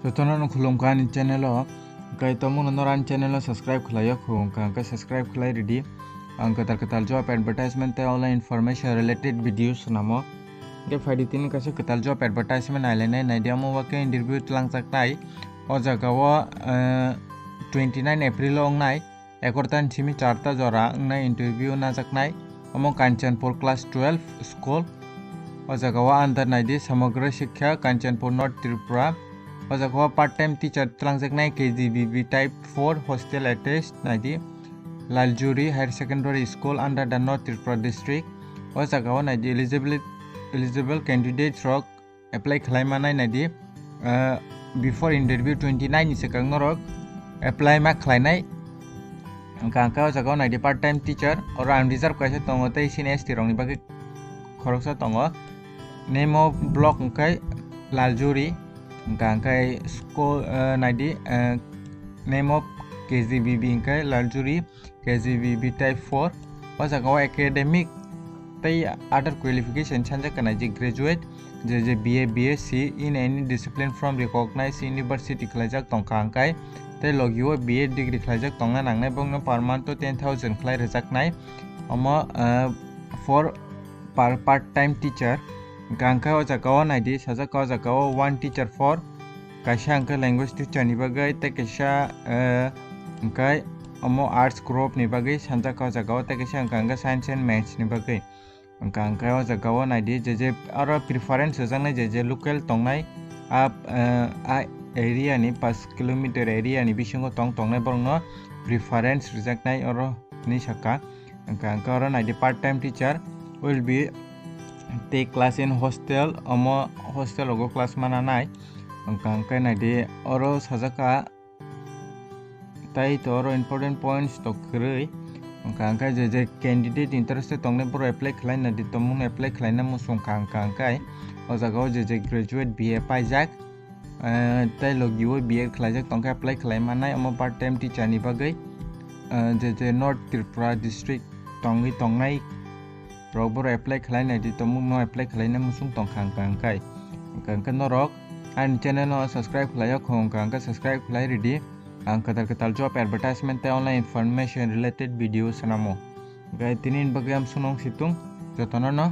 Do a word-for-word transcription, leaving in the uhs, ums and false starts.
Jotono no khulumkha ani channel o. Hwnkhe tomungno noro ani channel o subscribe khlai o khulumkha, hwnkhe subscribe khlai ridi. Ang kwtal kwtal job advertisement tei online information related video swnamo. Hwnkhe phaidi tini kaisa kwtal job advertisement nailainai, naidi omo o khe interview twlangjaknai. O jaga o, eh, twenty nine April o wngnai. Ekorta ni simi charta jora wngnai interview najaknai. Omo Kanchanpur class twelve school. O jaga o under naidi Samagra Shiksha Kanchanpur North Tripura. O jaga o part time teacher twlangjaknai K G B B type four hostel attached naidi Laljuri Higher Secondary School under the North Tripura district. O jaga o naidi eligible, eligible candidates rok apply khlai manai naidi, ah, before interview twenty nine ni swkang norok apply ma khlainai. Hwnkha hwnkhe o jaga o naidi part time teacher, oro unreserved kaisa tongo tei sini S T rokni bagwi khoroksa tongo. Name of block hwnkhe Laljuri, hwnkha hwnkhe school, ah, naidi, ah, name of K G B B hwnkhe Laljuri. K G B B type four. O jaga o academic tei other qualification sanjak kanai je graduate, je je B A, B S C in any discipline from recognized university khlaijak tongkha hwnkhe, tei logi o B Ed degree khlaijak tongna nangnai, bongno per month o ten thousand khlai rwjaknai. Omo, eh, for per part time teacher. Hwnkha hwnkhe o jaga o naidi, sajak o jaga o one teacher for kaisa hwnkhe language teacher ni bagwi, tei kaisa, eh, hwnkhe omo arts group ni bagwi sanjak o jaga o, tei kaisa hwnkha hwnkhe science and maths ni bagwi. Hwnkha hwnkhe o jaga o naidi je je oro preference rwjaknai je je local tongnai, a, eh, a area ni pash kilometer area ni bisingo tong tongnai borokno preference rwjaknai oro hinwi sakha. Hwnkha hwnkhe oro naidi part time teacher will be take class in hostel, omo hostel rogo class mana nai. Hwnkha hwnkhe naidi oro sajak kha, tei to oro important points to kwrwi. Hwnkha hwnkhe je je candidate interested tongnai borok apply khlai naidi, tomungno apply khlaina muchung kha hwnkha hwnkhe o jaga o je je graduate B A paijak, eh, tei logi o B Ed khlaijak tongkhe apply khlai mannai omo part time teacher ni bagwi, eh, je je North Tripura district tongwi tongnai rok borok apply khlai naidi, tomungno apply khlaina muchung tongkha hwnkha hwnkhe. Hwnkha hwnkhe norok ani channel no subscribe khlai o khong hwnkha hwnkhe subscribe khlai ridi. Ang kwtal kwtal job advertisement tei online information related video swnamo. Hwnkhe tini ni bagwi amsukno wng situng, jotono no